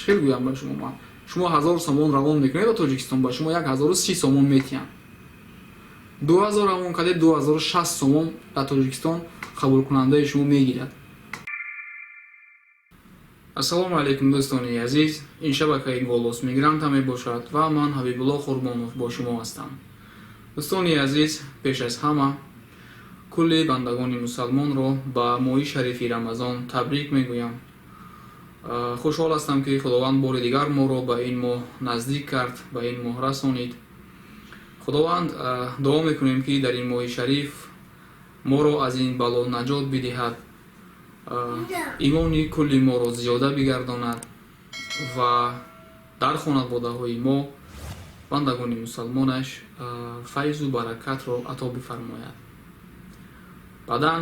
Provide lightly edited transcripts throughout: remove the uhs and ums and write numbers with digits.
Чӣ хел гӯям ба шумо ман? Шумо 1000 сомон равон мекунед ба Тоҷикистон, ба шумо 1030 сомон метиҳанд. 2000 равон кардед, 2060 сомон дар Тоҷикистон қабулкунандаи шумо мегирад. Ассалому алайкум, дӯстони азиз! Ин шабакаи «Голос мигранта» мебошад ва ман, Ҳабибулло Қурбонов, бо шумо ҳастам. Дӯстони азиз, пеш аз ҳама кулли бандагони мусалмонро ба моҳи шарифи Рамазон табрик мегӯям. Хушҳол ҳастам, ки Худованд бори дигар моро ба ин моҳ наздик кард, ба ин моҳ расонид. Худованд дуо мекунем, ки дар ин моҳи шариф моро аз ин бало наҷот бидиҳад, имони кулли моро зиёда бигардонад ва дар хонаводаҳои мо, бандагони мусалмонаш, файзу баракатро ато бифармояд. Баъдан,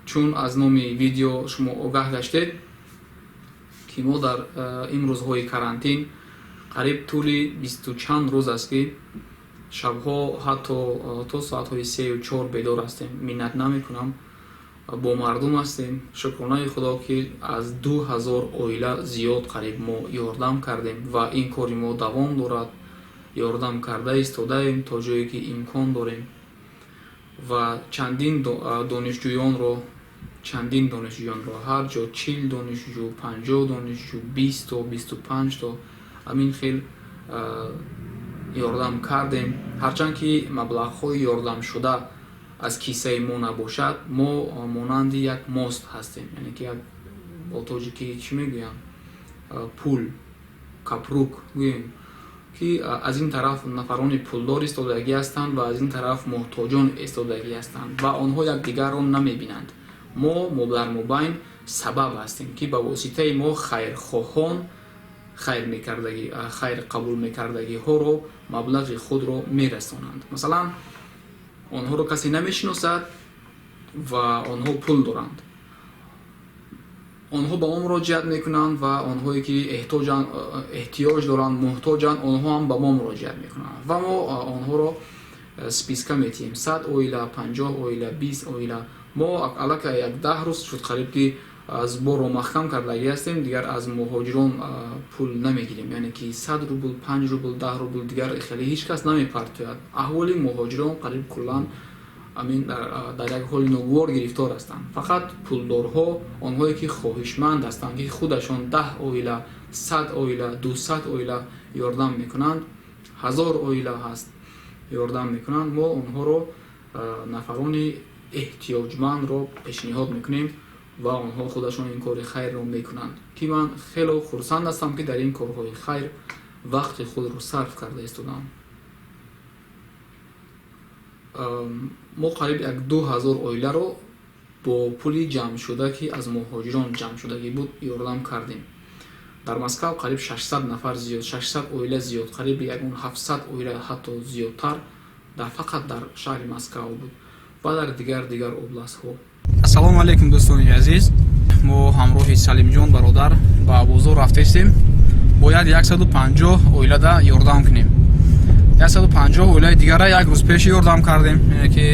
чун аз номи видео шумо огаҳ гаштед, ки мо дар ин рӯзҳои карантин қариб тӯли бисту чанд рӯз аст, ки шабҳо ҳатто то соатҳои 3-чор бедор ҳастем, миннат намекунам, бо мардум ҳастем. Шукронаи Худо, ки аз 2000 оила зиёд қариб мо ёрдам кардем ва ин кори мо давом дорад. Ёрдам карда истодаем то ҷое ки имкон дорем ва чандин донишҷӯёнро, ҳар ҷо 40 донишҷӯ, 50 донишҷӯ, 20-то, 25-то, ҳамин хел ёрдам кардем. Ҳарчанд ки маблағҳои ёрдамшуда аз киссаи мо набошад, мо монанди як мост ҳастем, яъне ки як, бо тоҷикӣ чӣ мегӯянд, пул, капрук гӯем, ки аз ин тараф нафарони пулдор истодагӣ ҳастанд ва аз ин тараф муҳтоҷон истодагӣ ҳастанд ва онҳо якдигарро намебинанд. Мо дар мобайн сабаб ҳастем, ки ба воситаи мо хайрхоҳон, хайр мекардагӣ, хайр қабул мекардагиҳоро маблағи худро мерасонанд. Масалан, онҳоро касе намешиносад ва онҳо пул доранд, онҳо ба мо муроҷиат мекунанд ва онҳое ки эҳтиёҷ доранд, муҳтоҷанд, онҳо ҳам ба мо муроҷиат мекунанд ва мо онҳоро списка метиҳем: 100 оила, 50 оила, 20 оила. Мо аллакай як 10 рӯз шуд қариб, ки сборро маҳкам кардагӣ ҳастем. Дигар аз муҳоҷирон пул намегирем, яъне ки 100 рубл, 5 рубл, 10 рубл дигар хеле ҳеҷ кас намепартояд. Аҳволи муҳоҷирон қариб куллан амин дар як ҳоли ногувор гирифтор ҳастанд. Фақат пулдорҳо, онҳое ки хоҳишманд ҳастанд, ки худашон 10 оила, 100 оила, 200 оила ёрдам мекунанд, 1000 оила ҳаст, ёрдам мекунанд, мо онҳоро, нафарони эҳтиёҷмандро пешниҳод мекунем ва онҳо худашон ин кори хайрро мекунанд, ки ман хело хурсанд ҳастам, ки дар ин корҳои хайр вақти худро сарф карда истодам. Мо қариб як 2000 оиларо бо пули ҷамъшуда, ки аз муҳоҷирон ҷамъшудагӣ буд, ёрдам кардем. Дар Москав қариб 600 нафар зиёд, 600 оила зиёд, қариби ягон 700 оила ҳатто зиёдтар дар фақат дар шаҳри Москав буд ва дар дигар областҳо. Ассалому алайкум, дӯстони азиз! Мо ҳамроҳи Салимҷон бародар ба бозор рафтаистем. Бояд 150 оилада ёрдам кунем. 150 оилаи дигара як рӯз пеш ёрдам кардем, яъне ки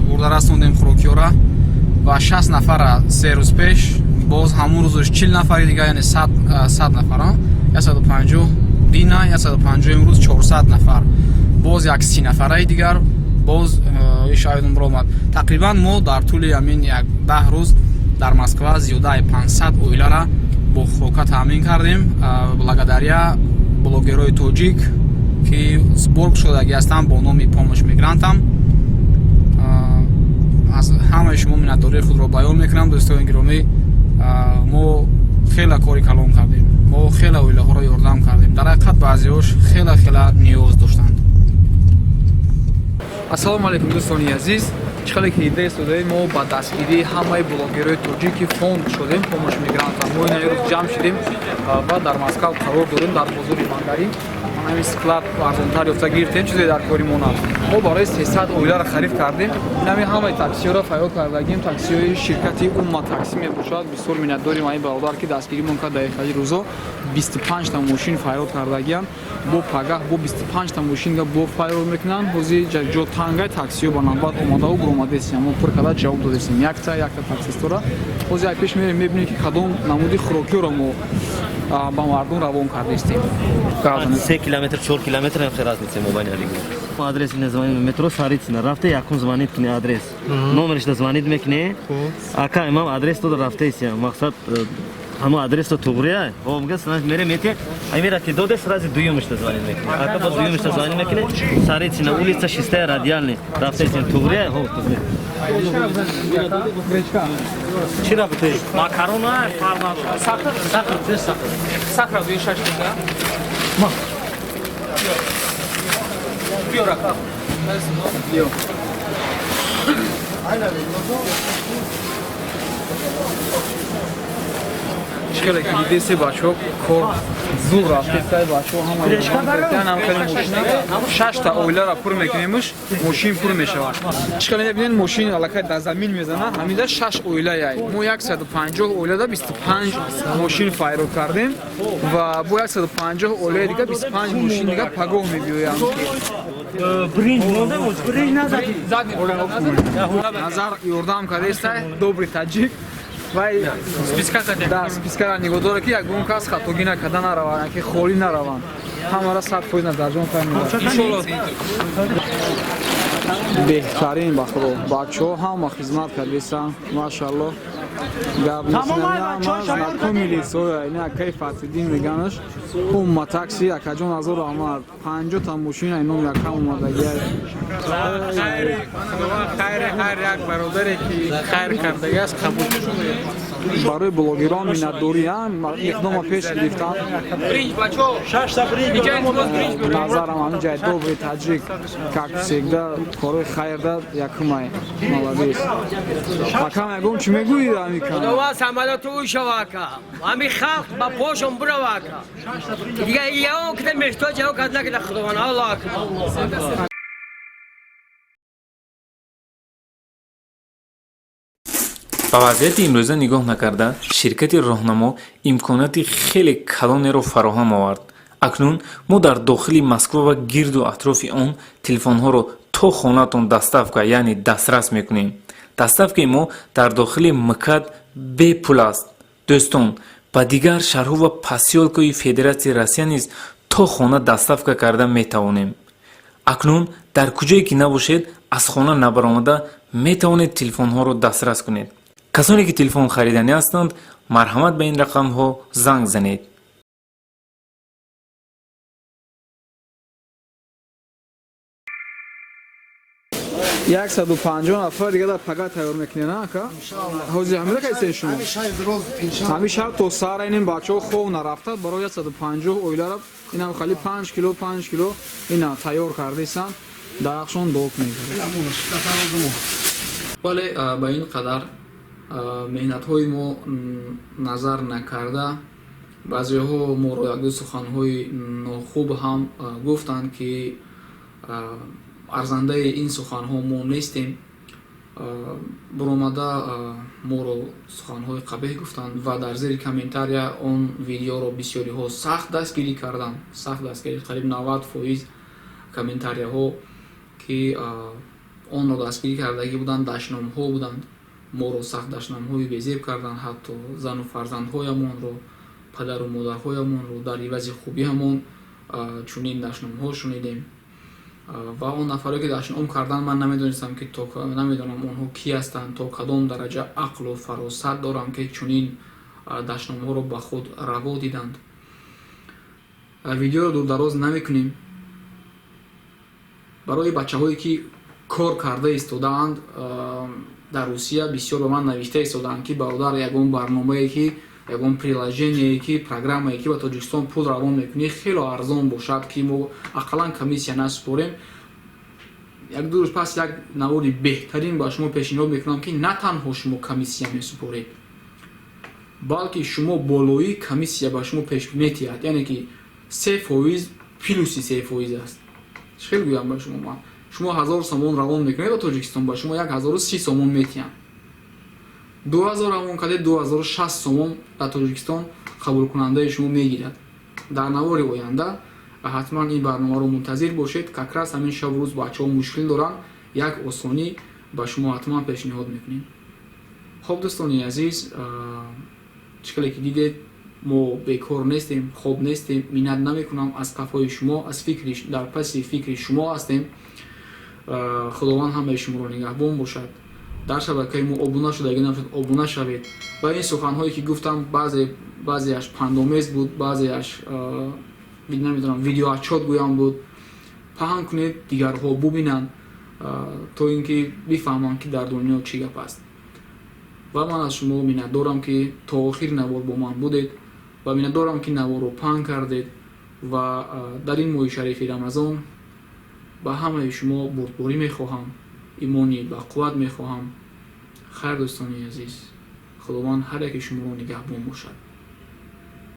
бурда расондем хӯрокиёра, ва 60 нафара 3 рӯз пеш, боз ҳамун рӯзаш 40 нафари дига, яъне 100 нафара, 150 дина, 150 имрӯз, 400 нафар, боз як 30 нафараи дигар боз ишоядум омад. Тақрибан мо дар тӯли ҳамин як 10 рӯз дар Москва зиёдаи 500 оилара бо хӯрока таъмин кардем, благодаря блогерҳои тоҷик, ки сбор шудагӣ ҳастанд бо номи «Помощь мигрантам». Аз ҳамаи шумо миннатдории худро баён мекунам. Дӯстони гиромӣ, мо хеле кори калон кардем, мо хеле оилаҳоро ёрдам кардем. Дар ҳақиқат, баъзеҳош хеле хеле ниёз доштанд. Ассалому алайкум, дӯстони азиз! Чӣ хеле ки дида истодаед, мо ба дастгирии ҳамаи блогерҳои тоҷики фонд шудем «Помощь мигрантам». Мо ин рӯз ҷамъ шудем ва дар Москав қарор дорем, дар бозори Мандарин. Ҳамин склад арзонтар ёфта гирифтем, чизе дар кори мо наст. Мо барои 300 оиларо харид кардем. Инами ҳамаи таксиҳоро фарёд кардагим, таксиҳои ширкати «Умма таксӣ» мебошад. Бисёр миннатдорим ин бародар, ки дастгиримон кард. Дар хали рӯзо 25-та мошин фарёд кардагиам, бо пагаҳ бо 25-та мошинга бо фарёд мекунанд. Ҳозир ҷо тангай, таксиҳо ба навбат омадаву буромадесем. Мо пур карда ҷавоб додесем якта якта таксистора. Ҳозир як пеш мерем, мебинем, ки кадом намуди хӯрокиёро мо Ба мардум равон кардистем. 3 километр, 4 километр ҳам разница мобайни регион. Адрес не звоним, метро Царицына. Рафте якун звонит куни адрес. Номерш да звонит мекуни. Ака имам адрес дода рафтесия. Мақсад ҳамо адрес то туғрия. О, мега сразу мере мете. Аймира ки доде сразу дуюмш да звонит мекуни. Ака ба дуюмш да звонит мекуни. Царицына, улица 6 Радиальный. Рафтесия туғрия, хо туғрия. Чӣ рафте? Макарона фарқ надорад. Сахар, Сахар, чӣ сахар? Сахар дуи шаш тика. Ма. Биё рака. Биё. Чӣ хеле ки дидеси, бачаҳо, кор зур рафтесай. Бачаҳо ҳама хеле мошина шашта оилара пур мекунемш, мошин пур мешавад. Чӣ хеле мебинед, мошин аллакай дар замин мезана. Ҳамида шаш оилаяй мо 150 оилада 25 мошин файрод кардем ва бо 150 оилаи дига 25 мошин дига пагоҳ мебиёянд. Бринҷ монда, бринҷ назадӣ. Назар ёрдам кардестай, добрый таҷик. Вай да спискара нигоҳ дора, ки ягон кас хатогӣ накарда нараванд, ки холӣ нараванд. Ҳамара 100% Назарҷон фаҳмида. Беҳтарин, ба худо, бачаҳо ҳама хизмат кардесан, машаалло. Гап знакомый лицоя ина акаи Фатиддин меганаш, умма такси. Акаҷон, азор раҳмат, 50-та мошина ином якам омадагия. Хайри ҳар як бародаре ки хайр кардагиаст, қабул. Барои блогерон миннатдорӣ, иқдома пеш гирифтан. Назарам ҳамин ҷай добрый таҷик, как всегда, корҳои хайрда якумай, молодец. Акам, ягон чӣ мегӯӣ амика? Худованд самалоту ӯ шава, ака. Ҳами халқ ба пошон бурава, ака. Дига ягон кида меҳтоҷ ягон кас накида, Худованд, Аллоҳ акбар. Ба вазъияти имрӯза нигоҳ накарда, ширкати Роҳнамо имконияти хеле калонеро фароҳам овард. Акнун мо дар дохили Москва ва гирду атрофи он телефонҳоро то хонаатон доставка, яъне дастрас мекунем. Доставкаи мо дар дохили МКАД бепул аст. Дӯстон, ба дигар шаҳрҳо ва посёлкаҳои Федератсияи Россия низ то хона доставка карда метавонем. Акнун дар куҷое ки набошед, аз хона набаромада метавонед телефонҳоро дастрас кунед. Касоне ки телефон хариданӣ ҳастанд, марҳамат, ба ин рақамҳо занг занед. 150 нафар дига дар пага тайёр мекунед, на, ака? Ҳозир ҳамира кайсен шумо ҳамин шаб то саҳар инин бачаҳо хов нарафта барои 150 оилара инам хали 5 кило, 5 кило ина тайёр кардесан, дарахшон док мекард. Вале ба ин қадар меҳнатҳои мо назар накарда, баъзеҳо моро якду суханҳои нохуб ҳам гуфтанд, ки арзандаи ин суханҳо мо нестем. Буромада моро суханҳои қабеҳ гуфтанд ва дар зери комментария он видеоро бисёриҳо сахт дастгирӣ карданд, сахт дастгирӣ. Қариб 90% комментарияҳо, ки онро дастгирӣ кардагӣ буданд, дашномҳо буданд. Моро сахт дашномҳои безеб карданд, ҳатто зану фарзандҳоямонро, падару модарҳоямонро. Дар ивази хубиҳамон чунин дашномҳо шунидем. Ва он нафаре ки дашном карданд, ман намедонистам ки то намедонам онҳо кӣ ҳастанд, то кадом дараҷа ақлу фаросат доранд, ки чунин дашномҳоро ба худ раво диданд. Видеоро дурдароз намекунем. Барои бачаҳое ки кор карда истодаанд дар Русия, бисёр ба ман навишта истодаанд, ки бародар, ягон барномае ки, ягон приложение ки, программае ки ба Тоҷикистон пул равон мекунӣ, хело арзон бошад, ки мо ақаллан комиссия насупорем. Як ду рӯз пас як навори беҳтарин ба шумо пешниҳод мекунам, ки на танҳо шумо комиссия месупоред, балки шумо болои комиссия ба шумо пеш метиҳад, яъне ки 3% плюси 3% аст. Чӣ хел гӯям ба шумо ман? Шумо 1000 сомон равон мекунед ба Тоҷикистон, ба шумо 1030 сомон метиҳанд. 2000 равон кардед, 2060 сомон дар Тоҷикистон қабулкунандаи шумо мегирад. Дар навори оянда ҳатман ин барномаро мунтазир бошед. Как раз ҳамин шабу рӯз бачаҳо мушкил доранд, як осонӣ ба шумо ҳатман пешниҳод мекунем. Хоб, дӯстони азиз, чӣ хеле ки дидед. Мо бекор нестем, хоб нестем, миннат намекунам аз қафои шумо, аз фикри, дар паси фикри шумо ҳастем. Худованд ҳамаи шуморо нигаҳбон бошад. Дар шабакаи мо обуна шудагӣ набошад, обуна шавед. Ва ин суханҳое, ки гуфтам, баъзеаш пандомез буд, баъзеаш, намедонам, видеоотчёт гӯям буд. Паҳн кунед, дигарҳо бубинанд, то ин ки бифаҳманд, ки дар дунё чӣ гап аст. Ва ман аз шумо миннатдорам, ки то охири навор бо ман будед, ва миннатдорам, ки наворро паҳн кардед. Ва дар ин моҳи шарифи Рамазон ба ҳамаи шумо бурдборӣ мехоҳам, имони бақувват мехоҳам. Хайр, дӯстони азиз, Худованд ҳар яке шуморо нигаҳбон бошад.